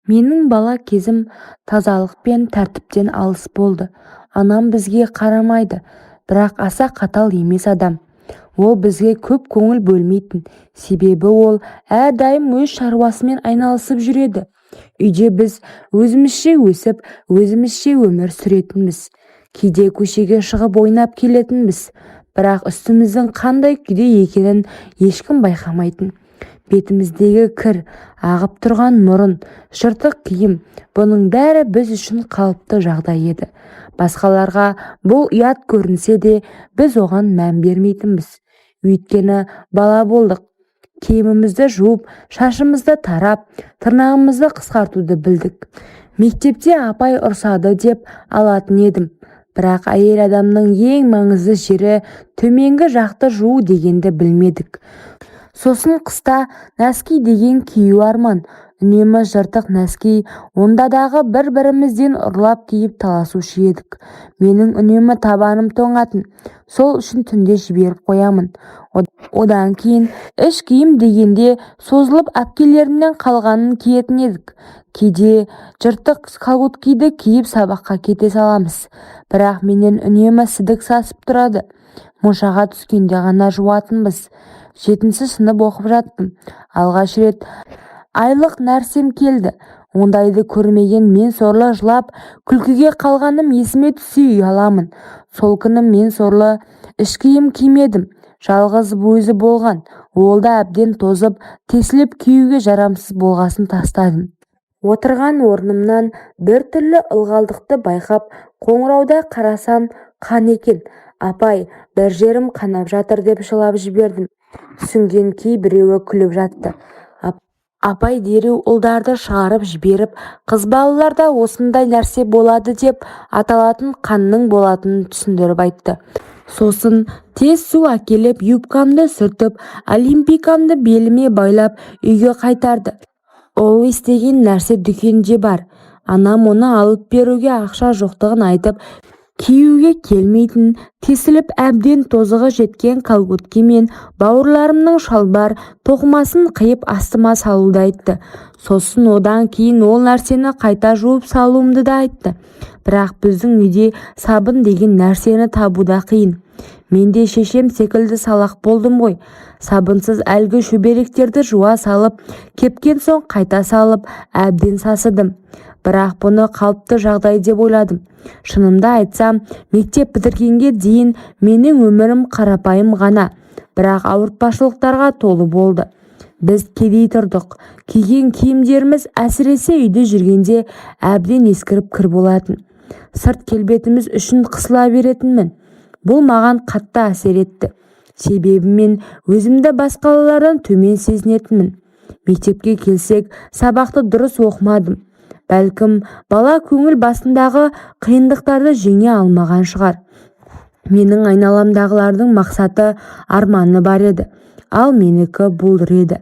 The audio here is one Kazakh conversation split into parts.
Менің бала кезім тазалық пен тәртіптен алыс болды. Анам бізге қарамайды, бірақ аса қатал емес адам. Ол бізге көп көңіл бөлмейтін, себебі ол әрдайым өз шаруасымен айналысып жүреді. Үйде біз өзімізше өсіп, өзімізше өмір сүретінбіз. Кейде көшеге шығып ойнап келетінбіз, бірақ үстіміздің қандай күйде екенін ешкім байқамайтын. Бетіміздегі кір, ағып тұрған мұрын, жыртық киім – бұның бәрі біз үшін қалыпты жағдай еді. Басқаларға бұл ұят көрінсе де, біз оған мән бермейтінбіз. Өйткені бала болдық. Киімімізді жуып, шашымызды тарап, тырнағымызды қысқартуды білдік. Мектепте апай ұрсады деп алатын едім. Бірақ әйел адамның ең маңызды жері төменгі жақты жуу дегенді білмедік. Сосын қыста нәски деген кию арман. Үнемі жыртық нәски, ондадағы бір-бірімізден ұрлап киіп таласушы едік. Менің үнемі табаным тоңатын, сол үшін түнде жіберіп қоямын. Одан кейін іш киім дегенде созылып әпкелерімнен қалғанын киетін едік. Кейде жыртық колготкиді киіп сабаққа кете саламыз. Бірақ менен үнемі сідік сасып тұрады. Моншаға түскенде ғана жуатынбыз. 7 сынып оқып жаттым. Алғаш рет айлық нәрсем келді. Ондайды көрмеген мен сорлы жылап, күлкіге қалғаным есіме түссе ұяламын. Сол күні мен сорлы іш киім кимедім. Жалғыз өзі болған. Ол да әбден тозып, тесіліп киюге жарамсыз болғасын тастадым. Отырған орнымнан бір түрлі ылғалдықты байқап, қоңырауда қарасам, қан екен. "Апай, бір жерім қанап жатыр", – деп жылап жібердім. Түсінген кейбіреуі күліп жатты. Апай дереу ұлдарды шығарып жіберіп, қыз балаларда осындай нәрсе болады деп аталатын қанның болатынын түсіндіріп айтты. Сосын тез су әкеліп, юбкамды сүртіп, олимпийкамды беліме байлап үйге қайтарды. Ол істеген нәрсе дүкенде бар. Анам оны алып беруге ақша жоқтығын айтып, киюге келмейтін, тесіліп әбден тозығы жеткен колготки мен бауырларымның шалбар тоқымасын қиып астыма салуды айтты. Сосын одан кейін ол нәрсені қайта жуып салуымды да айтты. Бірақ біздің үйде сабын деген нәрсені табу да қиын. Мен де шешем секілді салақ болдым ғой. Сабынсыз әлгі шүберектерді жуа салып, кепкен соң қайта салып, әбден сасыдым. Бірақ бұны қалыпты жағдай деп ойладым. Шынымды айтсам, мектеп бітіргенге дейін менің өмірім қарапайым ғана, бірақ ауыртпашылықтарға толы болды. Біз кедей тұрдық. Киген киімдеріміз, әсіресе үйде жүргенде, әбден ескіріп кір болатын. Сырт келбетіміз үшін қысыла беретінмін. Бұл маған қатты әсер етті. Себебі мен өзімді басқалардан төмен сезінетінмін. Мектепке келсек, сабақты дұрыс оқымадым. Бәлкім, бала көңіл басындағы қиындықтарды жеңе алмаған шығар. Менің айналамдағылардың мақсаты, арманы бар еді. Ал менікі бұлдыр еді.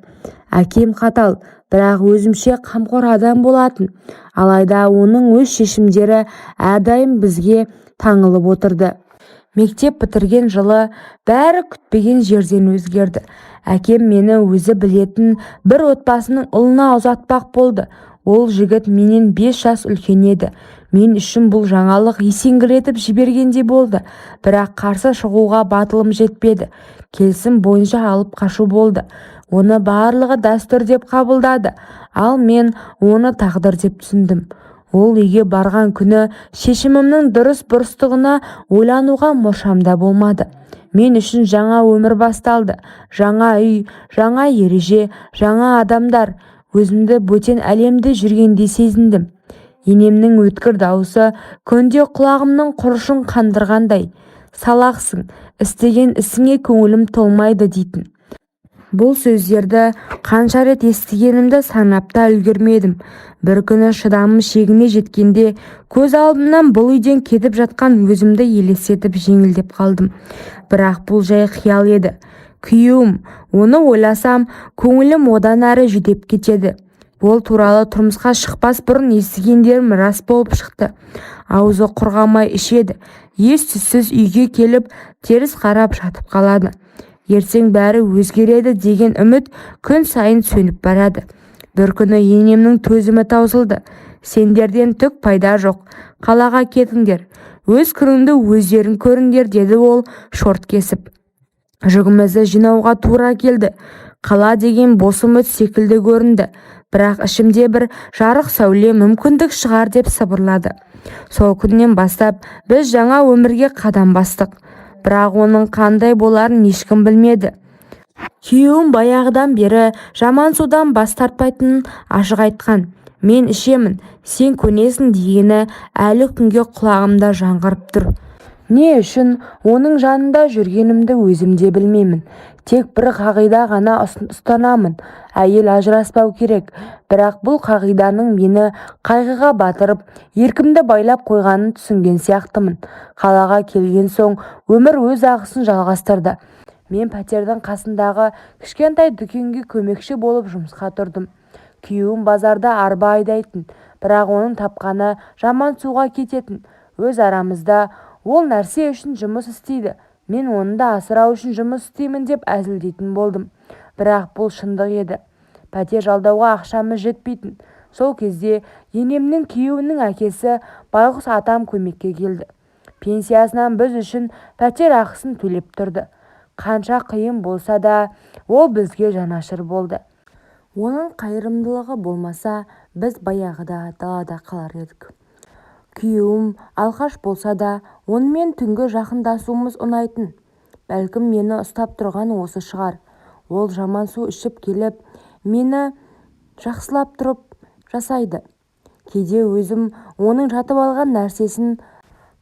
Әкем қатал, бірақ өзімше қамқор адам болатын. Алайда оның өз шешімдері әрдайым бізге таңылып отырды. Мектеп бітірген жылы бәрі күтпеген жерден өзгерді. Әкем мені өзі білетін бір отбасының ұлына ұзатпақ болды. Ол жігіт менен 5 жас үлкен еді. Мен үшін бұл жаңалық есеңгіретіп жібергендей болды. Бірақ қарсы шығуға батылым жетпеді. Келісім бойынша алып қашу болды. Оны барлығы дәстүр деп қабылдады, ал мен оны тағдыр деп түсіндім. Ол үйге барған күні шешімімнің дұрыс-бұрыстығына ойлануға мұршам да болмады. Мен үшін жаңа өмір басталды. Жаңа үй, жаңа ереже, жаңа адамдар. Өзімді бөтен әлемде жүргендей сезіндім. Енемнің өткір даусы күнде құлағымның құрышын қандырғандай. "Салақсың, істеген ісіңе көңілім толмайды", – дейтін. Бұл сөздерді қанша рет естігенімді санап та үлгермедім. Бір күні шыдамым шегіне жеткенде көз алдымнан бұл үйден кетіп жатқан өзімді елестетіп жеңілдеп қалдым. Бірақ бұл жай қиял еді. Күйеуім, оны ойласам, көңілім одан әрі жүдеп кетеді. Ол туралы тұрмысқа шықпас бұрын естігендерім рас болып шықты. Аузы құрғамай ішеді, ес-түссіз үйге келіп, теріс қарап жатып қалады. Ертең бәрі өзгереді деген үміт күн сайын сөніп барады. Бір күні енемнің төзімі таусылды. «Сендерден түк пайда жоқ, қалаға кетіңдер, өз күніңді өздерің көріңдер», – деді ол шорт кесіп. Жүгімізді жинауға тура келді. Қала деген бос үміт секілді көрінді. Бірақ ішімде бір жарық сәуле мүмкіндік шығар деп сыбырлады. Сол күннен бастап біз жаңа өмірге қадам бастық. Бірақ оның қандай боларын ешкім білмеді. Күйеуім баяғыдан бері жамансудан бас тартпайтынын ашық айтқан. «Мен ішемін, сен көнесің» дегені әлі күнге құлағымда жаңғырып тұр. Не үшін оның жанында жүргенімді өзім де білмеймін. Тек бір қағида ғана ұстанамын: әйел ажыраспау керек. Бірақ бұл қағиданың мені қайғыға батырып, еркімді байлап қойғанын түсінген сияқтымын. Қалаға келген соң өмір өз ағысын жалғастырды. Мен пәтердің қасындағы кішкентай дүкенге көмекші болып жұмысқа тұрдым. Күйеуім базарда арба айдайтын, бірақ оның тапқаны жамансуға кететін. Өз арамызда «ол нәрсе үшін жұмыс істейді, мен оны да асырау үшін жұмыс істеймін» деп әзілдейтін болдым. Бірақ бұл шындық еді. Пәтер жалдауға ақшамыз жетпейтін. Сол кезде енемнің күйеуінің әкесі, байғұс атам көмекке келді. Пенсиясынан біз үшін пәтер ақысын төлеп тұрды. Қанша қиын болса да, ол бізге жанашыр болды. Оның қайырымдылығы болмаса, біз баяғыда далада қалар едік. Күйеуім алқаш болса да, онымен түнгі жақындасуымыз ұнайтын. Бәлкім, мені ұстап тұрған осы шығар. Ол жамансу ішіп келіп, мені жақсылап тұрып жасайды. Кейде өзім оның жатып алған нәрсесін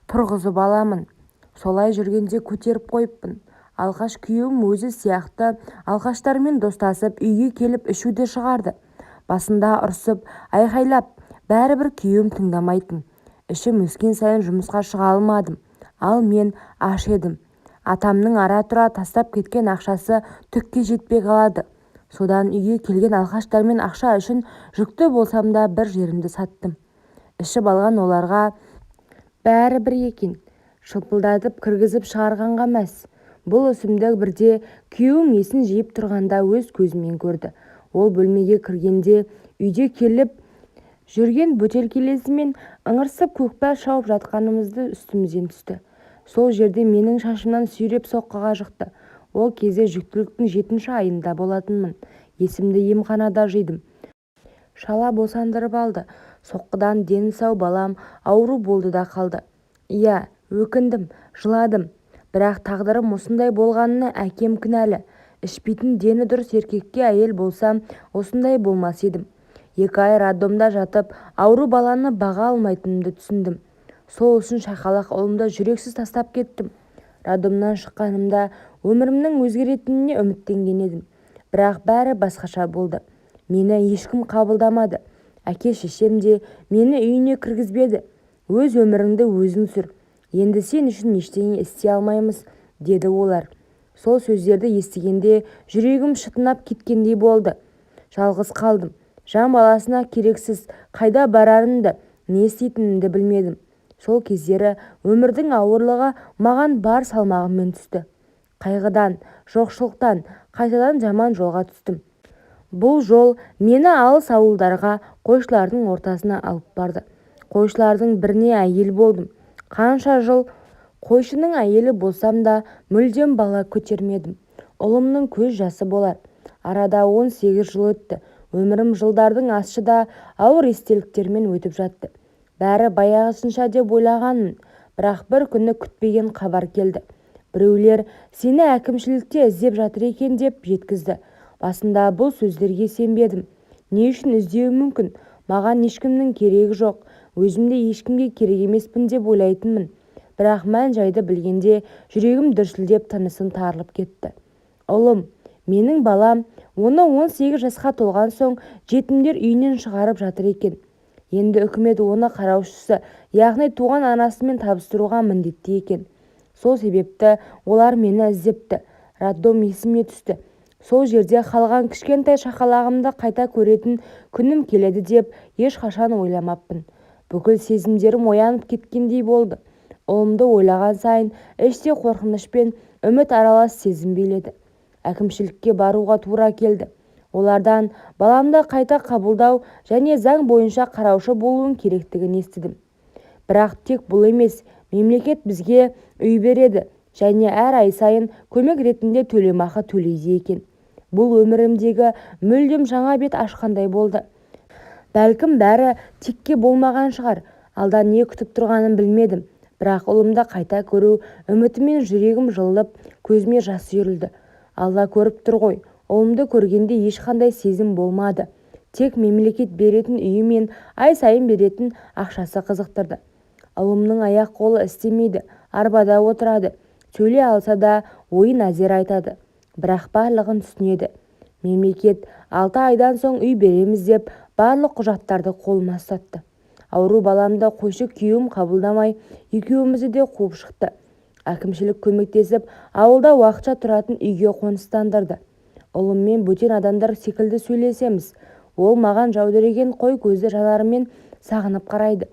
тұрғызып аламын. Солай жүргенде көтеріп қойыппын. Алқаш күйеуім өзі сияқты алқаштармен достасып, үйге келіп ішуді шығарды. Басында ұрсып, айқайлап, бәрібір күйеуім тыңдамайтын. Ішім өскен сайын жұмысқа шыға алмадым. Ал мен аш едім. Атамның ара-тұра тастап кеткен ақшасы түкке жетпей қалады. Содан үйге келген алқаштармен ақша үшін жүкті болсам да бір жерімді саттым. Ішіп алған оларға бәрібір екен. Шылпылдатып кіргізіп шығарғанға мәз. Бұл ісімді бірде күйеуім есін жиып тұрғанда өз көзімен көрді. Ол бөлмеге кіргенде үйде келіп жүрген бөтелкелесімен ыңырсып көкпар шауып жатқанымызда үстімізден түсті. Сол жерде менің шашымнан сүйреп соққыға жықты. Ол кезде жүктіліктің жетінші айында болатынмын. Есімді емханада жидым. Шала босандырып алды. Соққыдан дені сау балам ауру болды да қалды. Иә, өкіндім, жыладым. Бірақ тағдырым осындай болғанына әкем кінәлі. Ішпейтін дені дұрыс еркекке әйел болсам, осындай болмас едім. 2 ай роддомда жатып, ауру баланы баға алмайтынымды түсіндім. Сол үшін шақалақ ұлымды жүрексіз тастап кеттім. Роддомнан шыққанымда өмірімнің өзгеретініне үміттенген едім. Бірақ бәрі басқаша болды. Мені ешкім қабылдамады. Әке-шешем де мені үйіне кіргізбеді. «Өз өміріңді өзің сүр. Енді сен үшін ештеңе істей алмаймыз», – деді олар. Сол сөздерді естігенде жүрегім шытынап кеткендей болды. Жалғыз қалдым. Жан баласына керексіз, қайда барарымды, не істейтінімді білмедім. Сол кездері өмірдің ауырлығы маған бар салмағымен түсті. Қайғыдан, жоқшылықтан қайтадан жаман жолға түстім. Бұл жол мені алыс ауылдарға, қойшылардың ортасына алып барды. Қойшылардың біріне әйел болдым. Қанша жыл қойшының әйелі болсам да, мүлдем бала көтермедім. Ұлымның көз жасы болар. Арада 18 жыл өтті. Өмірім жылдардың ащы да ауыр естеліктерімен өтіп жатты. Бәрі баяғысынша деп ойлағанмын. Бірақ бір күні күтпеген хабар келді. Біреулер сені әкімшілікте іздеп жатыр екен деп жеткізді. Басында бұл сөздерге сенбедім. Не үшін іздеуі мүмкін? Маған ешкімнің керегі жоқ, өзім де ешкімге керек емеспін деп ойлайтынмын. Бірақ мән-жайды білгенде жүрегім дүрсілдеп, тынысым тарылып кетті. Ұлым, менің балам, оны 18 жасқа толған соң жетімдер үйінен шығарып жатыр екен. Енді үкімет оны қараушысы, яғни туған анасымен табыстыруға міндетті екен. Сол себепті олар мені іздепті. Роддом есіме түсті. Сол жерде қалған кішкентай шақалағымды қайта көретін күнім келеді деп ешқашан ойламаппын. Бүкіл сезімдерім оянып кеткендей болды. Ұлымды ойлаған сайын іште қорқыныш пен үміт аралас сезім биледі. Әкімшілікке баруға тура келді. Олардан баламды қайта қабылдау және заң бойынша қараушы болуым керектігін естідім. Бірақ тек бұл емес, мемлекет бізге үй береді және әр ай сайын көмек ретінде төлемақы төлейді екен. Бұл өмірімдегі мүлдем жаңа бет ашқандай болды. Бәлкім, бәрі текке болмаған шығар. Алда не күтіп тұрғанын білмедім. Бірақ ұлымды қайта көру үмітімен жүрегім жылып, көзіме жас үйірілді. Алла көріп тұр ғой, ұлымды көргенде ешқандай сезім болмады. Тек мемлекет беретін үйі мен ай сайын беретін ақшасы қызықтырды. Ұлымның аяқ-қолы істемейді, арбада отырады. Сөйлей алса да ойын әзер айтады. Бірақ барлығын түсінеді. Мемлекет 6 айдан соң үй береміз деп барлық құжаттарды қолыма ұстатты. Ауру баламды қойшы күйеуім қабылдамай, екеумізді де қуып шықты. Әкімшілік көмектесіп, ауылда уақытша тұратын үйге қоныстандырды. Ұлыммен бөтен адамдар секілді сөйлесеміз. Ол маған жәудіреген қой көзді жанарымен сағынып қарайды.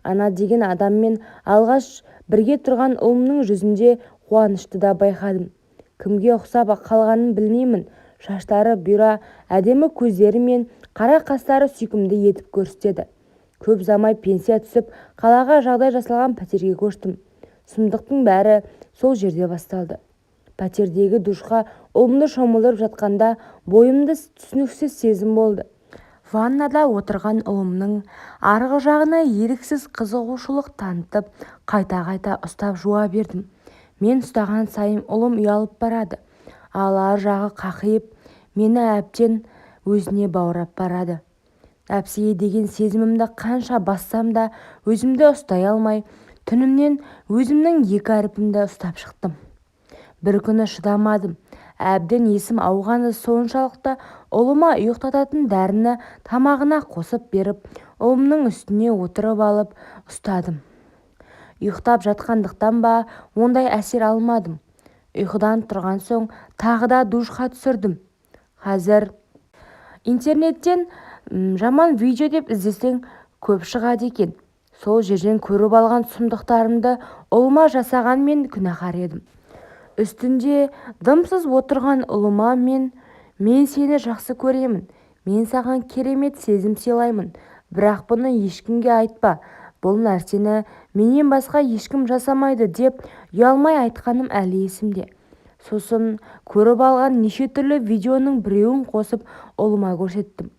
Ана деген адаммен алғаш бірге тұрған ұлымның жүзінде қуанышты да байқадым. Кімге ұқсап қалғанын білмеймін. Шаштары бұйра, әдемі көздері мен қара қастары сүйкімді етіп көрсетеді. Көп ұзамай пенсия түсіп, қалаға жағдай жасалған пәтерге көштім. Сұмдықтың бәрі сол жерде басталды. Пәтердегі душқа ұлымды шомылдырып жатқанда бойымды түсініксіз сезім болды. Ваннада отырған ұлымның арғы жағына еріксіз қызығушылық танытып, қайта-қайта ұстап жуа бердім. Мен ұстаған сайын ұлым ұялып барады. Ал ар жағы қақиып, мені әбден өзіне баурап барады. Нәпсіге деген сезімімді қанша бассам да өзімді ұстай алмай, түнімнен өзімнің екі әрпімді ұстап шықтым. Бір күні шыдамадым. Әбден есім ауғаны соншалықты ұлыма ұйықтататын дәріні тамағына қосып беріп, ұлымның үстіне отырып алып ұстадым. Ұйықтап жатқандықтан ба, ондай әсер алмадым. Ұйқыдан тұрған соң тағы да душқа түсірдім. Қазір интернеттен жаман видео деп іздесең көп шығады екен. Сол жерден көріп алған сұмдықтарымды ұлыма жасаған мен күнәһар едім. Үстінде дымсыз отырған ұлыма мен сені жақсы көремін, мен саған керемет сезім сыйлаймын, бірақ бұны ешкімге айтпа, бұл нәрсені менен басқа ешкім жасамайды деп ұялмай айтқаным әлі есімде. Сосын көріп алған неше түрлі видеоның біреуін қосып ұлыма көрсеттім.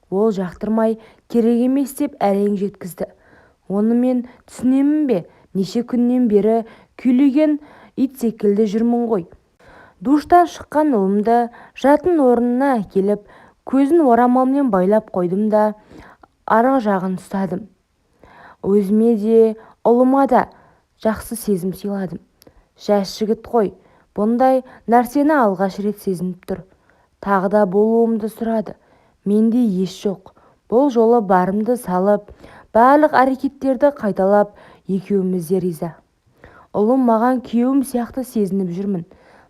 Ол жақтырмай, керек емес деп әрең жеткізді. Оны мен түсінемін бе, неше күннен бері күйлеген ит секілді жүрмін ғой. Душтан шыққан ұлымды жатын орнына әкеліп, көзін орамалмен байлап қойдым да арғы жағын ұстадым. Өзіме де, ұлыма да жақсы сезім сыйладым. Жас жігіт қой, бұндай нәрсені алғаш рет сезініп тұр. Тағы да болуымды сұрады. Менде ес жоқ. Бұл жолы барымды салып, барлық әрекеттерді қайталап, екеуміз де риза. Ұлым маған күйеуім сияқты сезініп жүрмін,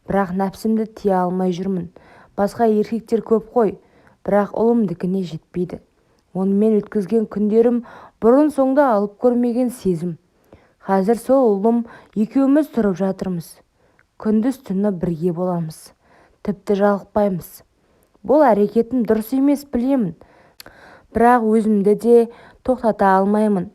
бірақ нәпсімді тия алмай жүрмін. Басқа еркектер көп қой, бірақ ұлымдікіне жетпейді. Онымен өткізген күндерім бұрын соңды алып көрмеген сезім. Қазір сол ұлым екеуміз тұрып жатырмыз. Күндіз түні бірге боламыз. Тіпті жалықпаймыз. Бұл әрекетім дұрыс емес білемін. Бірақ өзімді де тоқтата алмаймын.